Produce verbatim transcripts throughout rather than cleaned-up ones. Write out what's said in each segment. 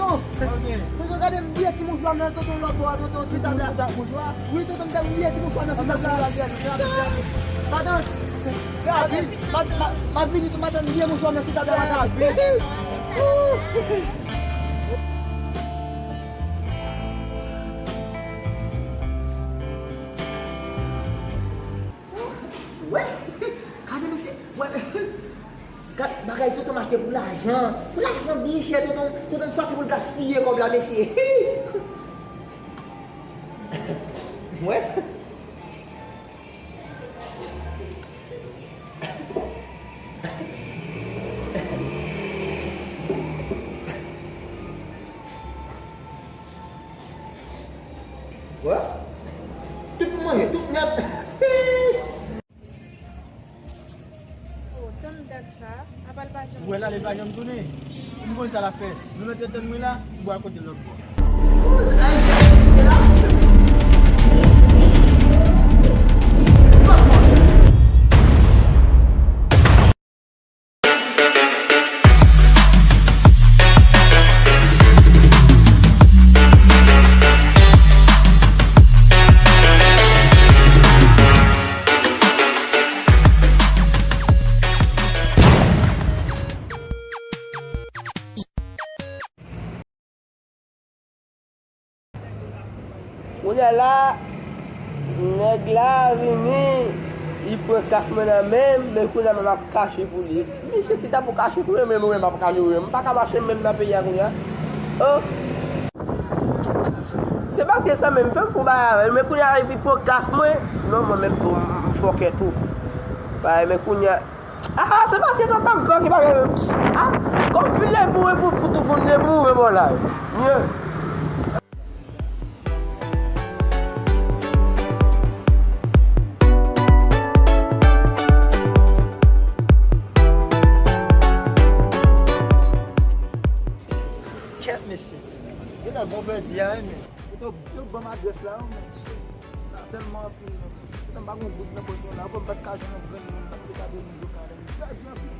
Tonton, gade m bliye ti mouchwa m nan, tonton, lòt bò a, tonton, sou tab la. Wi, tonton, m bliye ti mouchwa m nan sou tab la. Matant, m ap vini tou, matant, m bliye mouchwa m nan sou tab la, matant. Wè, gade mesye, wè, gad bagay tonton m achte pou lajan. Pou lajan byen chè, tonton, tonton m sòti pou l gaspiye kòb la, mesye. Wè. Wè? Tout pou manje, tout nèt. Oh, tann dat sa, apa l pa janm... Ou wè l ale, l pa janm tounen. M konn sa l ap fè. Nou mèt tann mwen la, m bwè kote lòt bò. Kounye a la, nèg la vini, li pran kas mwen nan men m, men kounye a m ap kache pou li. Misye ki ta pou kache pou mwen, men mwen m ap kache pou mwen. M pa ka mache menm nan peyi a kounye a. Oh! Se paske sa menm, fè m fon bagay avè l, men kounye a la, li pran kas mwen. Non, mwen menm tou, m fòkè tou. Bagay, men kounye a, Ah, se paske sa pa m pè ki bagay yo. Ah, kòm vin deboure pou, pou tout moun deboure bò la. Mye. Kèt, mesye. Genlè bon pèdi a, wi, men. Yo, yo ban m adrès la, wi, men. La tèlman anpil, men. Poutan m pa gen goud nan pòch mwen la, ankò m pa t ka jwenn yon grenn moun nan, m te ka dòmi do kare. M pèdi anpil.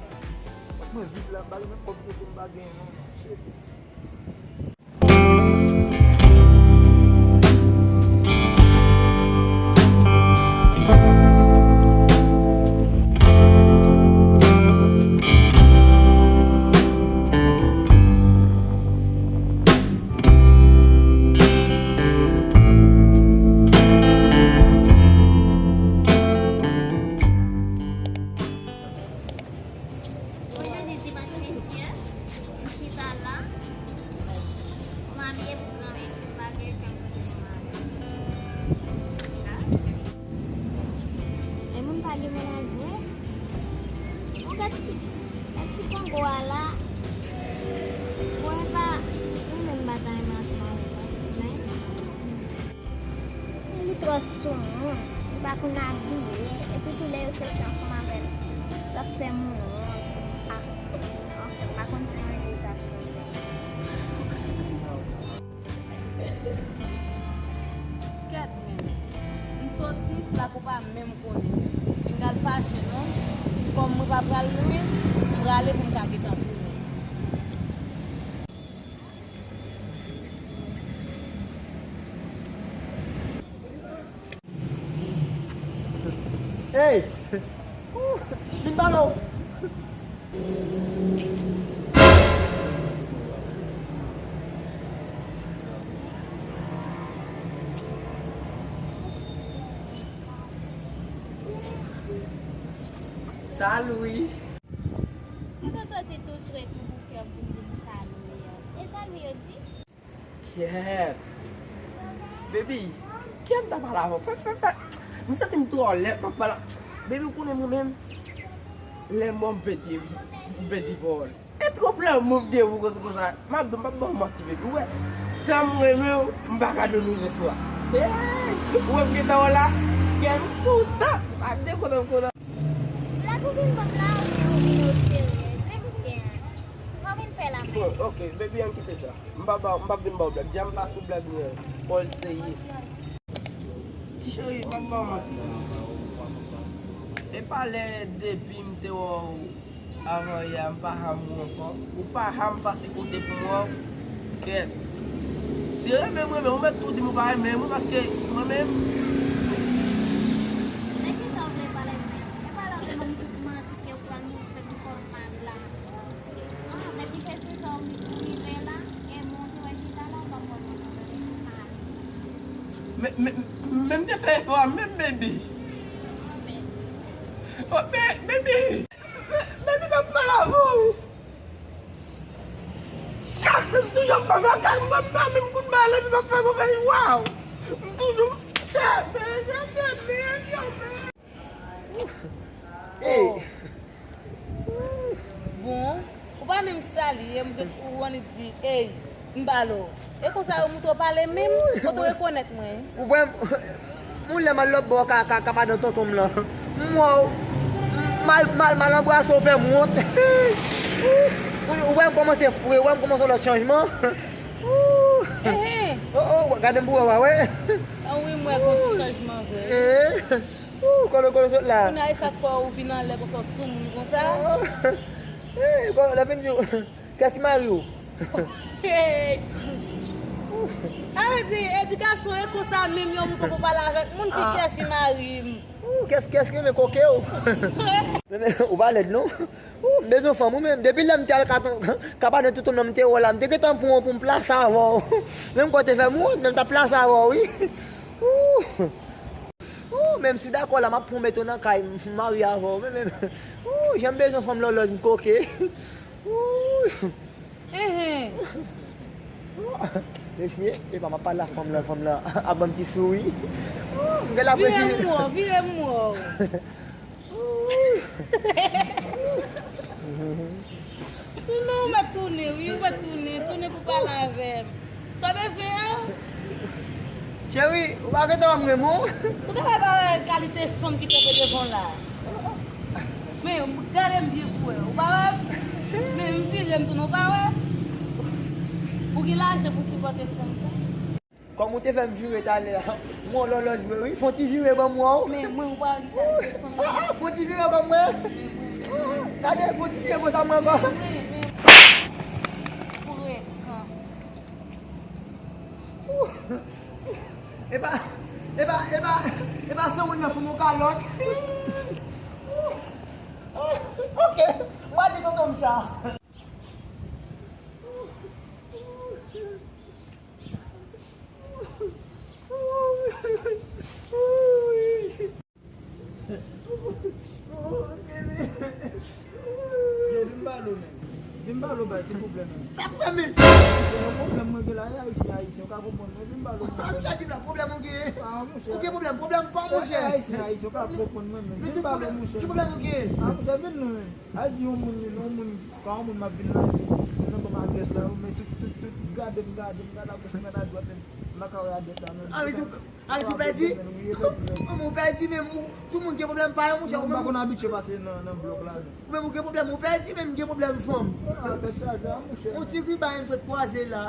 Pòch mwen vid la, m pa gen menm kòb kote m pa gen, non, men. Shit. Jodi dimanch, mesye, m chita la. M abiye pou granmesi, m pa gen tan pou mari. Chat. E moun pa gen mennaj vre. Ou gad ti, gad ti kongo a la. Bon, e pa ou menm batay m ansanm avè l, men li twò soumoun, li pa konn abiye, epi tou lè yo soti ansanm avè l, l ap fè moun wont. Ah, anfen, m pa konn si yon regrè sa chanje. Kèt menm. M soti, se la pou pa menm konnen. Vin al fache non. Kòm mwen pa pral lwen, m prale pou m ka gentan tounen. Hey! Vin pale w! Salut! Ou te soti tou swe tou pou kè w vin di m salut an. E salut yo di? Kèt! Baby, kè m ta pale avè w. Fè, fè, fè. M santi m twò lèd, m ap pale. Baby, ou konnen mwen menm, lè m wè w m pèdi, m pèdi pawòl. E twòp lanmou m gen pou koze konsa. M ap di w, m p ap ba w manti, baby. Ou wè, tan m renmen w, m pa ka di w nou resevwa. Hey! Ou wè m gentan wè w la, kè m kontan. Pa de kontan m kontan. Black ou vin ban m la, oubyen ou vin o serye? Di m byen. Sa w vin fè la menm? Bon, ok, baby, ann kite sa. M pa ba, m p ap vin ba w blag. Dja m pa sou blag, men Paul seye. Ti cheri, m ap ba w manti. E pa lè depi m te wè w avan yè a, m pa ham ou ankò. Ou pa ham pase kote pou m wè w. Kèt. Si renmen m renmen, ou mèt tou di m ou pa renmen m wi, paske mwen menm. Men kisa w vle pale menm? E pa lè w te ban m tout manti ke w pran m fè m kòm mal la. Ah, depi se sou sa w rive la, e mwen te wè chita la, w pa pran mwen nan mari. Men, men, men m te fè efò a menm, baby. Oh, ba-, baby. Baby, m ap pale avè w. Chak jou m toujou ap fè bagay, m pa menm konn malè, m ap fè move, waw. M toujou chè, men, men, men, men, men. Hey. Bon, ou pa menm salye m, ou annik di, hey, m pale w. E konsa yo montre w pale menm, kote w rekonèt mwen. Ou wè m, moun lè m al lòt bò ka, ka, ka madan tonton m lan. M wè w, m al, m al, m al anbrase w, fè m wont. Ou, ou wè m kòmanse fre, ou wè m kòmanse yon lòt chanjman. Ou. Ehe. Oh, oh, gade m pou wè, wè, wè. Ah wi, m wè gon ti chanjman vre. Eh. Ou, kòlo, kòlo sot la. Kounye a, e sa k fè ou vin anlè konsa, w sou moun konsa? Oh. Eh, kòlo, lè vin di w, kiyès ki mari w? Hey. A vle di, edikasyon e konsa menm yo montre w pou pale avèk moun ki, ah, kiyès ki mari m. Ou, kiyès, kiyès ki renmen koke w? Men, men, ou pa lèd non. Ou, m bezwen fanm ou menm. Depi lè m te al ka, ka madan tonton m nan, m te wè w la, m te gentan pran w pou m plase avè w. Menm kò te fè m wont, men m t ap plase avè w, wi. Ou. Ou, menm si w dakò la, m ap pran w mete w nan kay, m marye avè w, men, men, ou, jan m bezwen fanm lòlòj, m koke. Ou. Enhen. Mesye, epa m ap pale ak fanm lan, fanm lan ap ban m ti souri. Ou, m gen lapresi. Vire m wè w, vire m wè w. Tounen, ou mèt tounen, wi, ou mèt tounen, tounen pou pale avè m. Sa w bezwen an? Cheri, ou pa gentan wè m renmen w? Ou gentan pa wè kalite fanm ki kanpe devan w la? Men, gade m byen pou wè. Ou pa wè m? Men, m vire m tounen, ou pa wè? Ou gen lajan pou sipòte fanm sa? Kòm ou te fè m vire talè a, m wè w lòlòj vre wi. Fè yon ti vire ban m wè w. Men mwen, ou pa wè li talè. Ah, ah, fè yon ti vire ban mwen. Gade, fè yon ti vire konsa mwen ankò. Men, men, frekan. Epa, epa, epa, epa, se ou nan sou mon kalòt. Ok, mwen di tonton m sa. Yo, vin pale w menm. Vin pale w, bay, se pwoblèm menm. Sa k fè men? Se yon pwoblèm mwen gen la, e ayisyen, ayisyen, ou ka konprann mwen, vin pale w menm. Ah, sa di la, pwoblèm ou gen? Ah, monchè. Ou gen pwoblèm, pwoblèm pa w, monchè. E ayisyen, ayisyen, ou ka konprann mwen menm. Vin pale w, monchè. Ki pwoblèm ou gen? Ah, monchè, vin non, men. A di yon moun, yon moun, pa yon moun m ap vin la, epi nan ban m adrès la, men tout, tout, tout, gade m, gade m, gade a goch, gade a dwat, men m pa ka wè adrès la, men. Ah, men tou, ah, men tou pèdi? Kòman ou pèdi, men ou, tout moun gen pwoblèm pa yo, monchè, ou menm ou. M pa konn abitye pase nan, nan blòk la, non. Ou menm ou gen pwoblèm, ou pèdi, men m gen pwoblèm fanm. Ah, tèt chaje a, monchè. Yon ti grimas m sot kwaze la.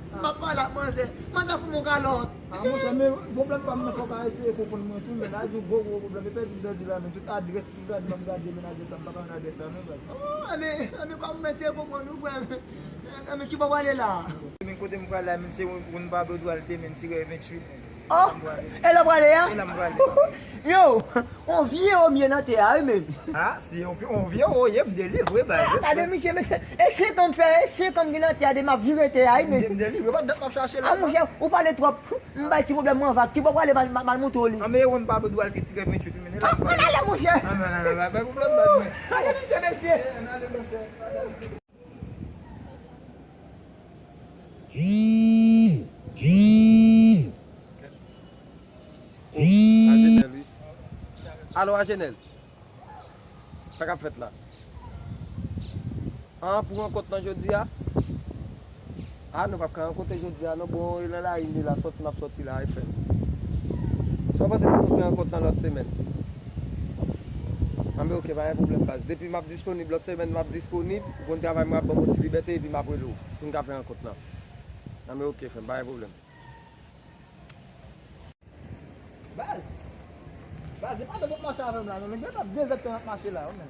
M ap pale ak manzè. Manzè fout mwen yon kalòt. Ah, monchè, men pwoblèm pa m nan, fò w ka eseye konprann mwen tou, men la di w gwo, gwo pwoblèm, e pèdi m pèdi la, men tout adrès, tout gade, m ap gade, men adrès la, m pa ka jwenn adrès la, non, baz. Oh, men, men kòm mwen eseye konprann ou, frè m. Men ki bò w prale la? Men kote m prale la, men se Rue Pablo Duarte, men ti rèv venntuit. Oh, e la w prale a? E la m prale. Yo, on vye omye nan tè a, wi, men. Ah, si on, on vye oye, m delivre, baz. Ah, gade, misye, mesye, e senk an m fè, e senk an m gen nan tè a, de m ap vire tè a, wi, men. M delivre, pa dat m ap chache la. Ah, monchè, ou pale twòp. M bay ti pwoblèm mwen anvan. Ki bò w prale, m al, m al, m al montre w li. Ah, men e Rue Pablo Duarte, ti rèv venntuit, men e la m prale. Ah, ale, monchè. Ah, men, men, men, pa gen pwoblèm, baz, men. Ale, mesye, mesye. Eh, ale, monchè. Ajenèl, wi. Alo, Ajenèl. Sa k ap fèt la? Ah, pou rankont lan jodi a? Ah, nou p ap ka rankontre jodi a, non. Bon, e nan lari m ye la, sòti m ap sòti la, e frè m. Sa w panse si nou fè rankont lan lòt semèn? Anben, ok, pa gen pwoblèm, baz. Depi m ap disponib lòt semèn, m ap disponib. Ou konn travay mwen ap ban m yon ti libète, epi m ap rele w pou n ka fè rankont lan. Anben, ok, frè m, pa gen pwoblèm. Baz. Baz, e pa de w ap mache avè m la, non, men gen pa de zèdtan n ap mache la, wi, men.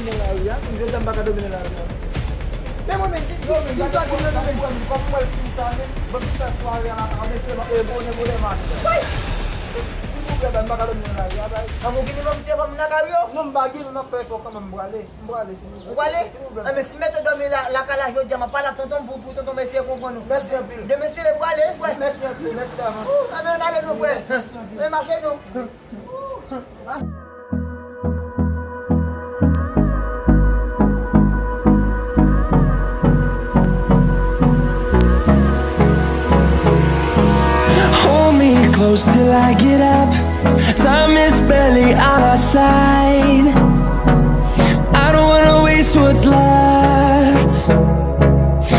domine lari a, jodi a m pa ka domine lari a. Men mwen menm, ki, ki, ki sa ki mwen domine? Kòm mwen fin sa, men, bon, fin fè sware a la, a, men se, e, bonè, bonè, mari. Bagay, m pa ka dòmi nan lari a, bay. An, ou gen nimewo m te ba m nan kay yo? Non, m pa gen, men m ap fè efò kanmenm, m prale. M prale, silvouplè. Ou prale? Silvouplè. Enben, si m mete dòmi la, lakay la jodi a, m ap pale ak tonton m pou, pou tonton m eseye konprann ou. Mèsi anpil. Demen si Dye vle, m prale, wi, frè. Mèsi anpil, mèsi davans. Ou, enben, n ale non, frè. Mèsi anpil. Men mache non. Ou. Hold me close till I get up. Time is barely on our side. I don't wanna waste what's left.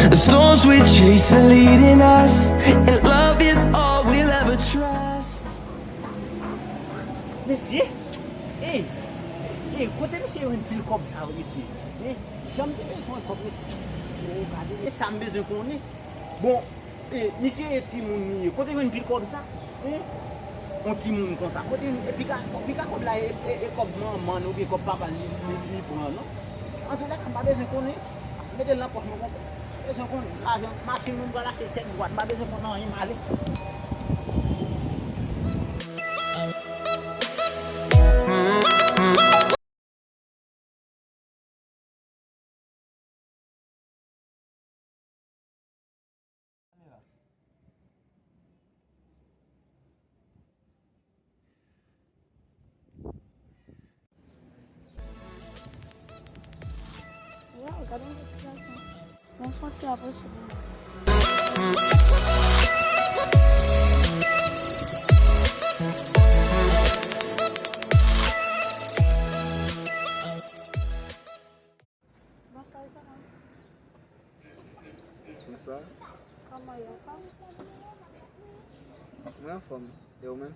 The storms we chase are leading us, and love is all we'll ever trust. Mesye, ey, ey, kote misye jwenn pil kòb sa yo, mesye? Hein? Jan m te bezwen kòb, mesye. Oh, gade, e sa m bezwen konnen. Bon, e, misye e timoun li ye. Kote jwenn pil kòb sa? Hein? On timoun konsa. Kote jwenn, e pika, pika kòb la, e, e, e kòb manman l oubyen kòb papa l li, li, li pran, non? Antoulèka, m pa bezwen konnen. Mete l nan pòch mwen konsa. Bezwen konnen. Lajan, machin mwen pral achte tèt dwat. M pa bezwen konnen anyen, m ale. Waw, gade yon ti gason. Yon fanm ki apwoche pou mwen. Bonswa, Jean. Bonswa. Kòman w ye, anfòm? Mwen anfòm. E ou menm?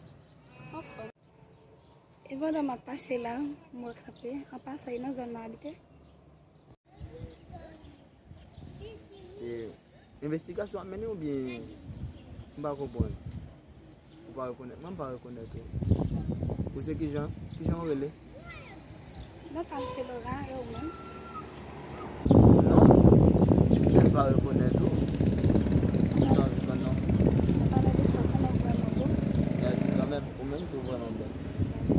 Anfòm. E pandan m ap pase la, m wè kanpe, an pasan, e nan zòn m abite? E envestigasyon w ap mennen oubyen m pa konprann? Ou pa rekonèt mwen, m pa rekonèt ou. Ou se kijan? Kijan w rele? Non pa m se Laura, e ou menm? Non, m pa rekonèt ou. Kijan w rekonèt non? Anpale de sa, kòman w vrèman bon? Mèsi kanmenm, ou menm tou vrèman bèl. Mèsi.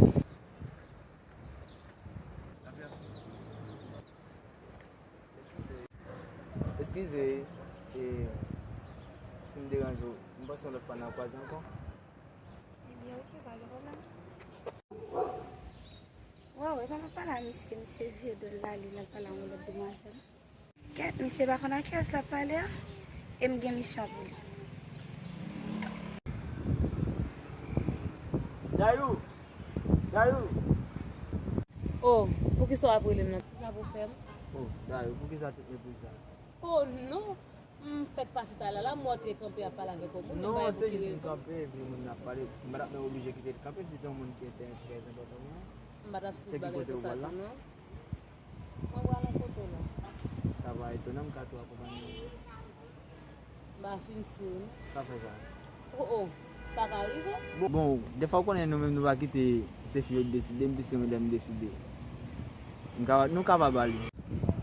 Eskize, e, si m deranje w, m panse yon lòt fwa n a kwaze ankò. Ebyen, oke, pa gen pwoblèm. Waw, epa m ap pale a misye, misye vire do l l ale, l al pale a yon lòt demwazèl. Kèt, misye pa konn a kiyès l ap pale a, e m gen misyon pou li. Dayou! Dayou! Oh, poukisa w ap rele m nan? Kisa pou fè m? Oh, Dayou, poukisa tout mepriz sa? Oh non! M fèk pase talè la, m wè w te kanpe ap pale avèk yon moun, men m pa wè pou ki rezon. Kanpe, epi moun nan ap pale. M pa t ap menm oblije kite l kanpe si se yon moun ki te trè enpòtan pou mwen. M pa t ap swiv bagay konsa tou non. Mwen pral yon kote la. Sa pa etonan, m ka tou akonpanye w. M pa fin si w non. Sa fè sa? Oh oh, sa ka rive? Bon, dèfwa w konnen nou menm nou pa kite se fi yo deside, m plis renmen lè m deside. M ka, nou ka pa bali.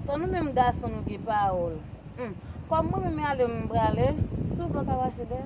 Tan nou menm gason nou gen pawòl. Hmm. Kòm mwen menm ale m prale, souple w ka mache dèyè.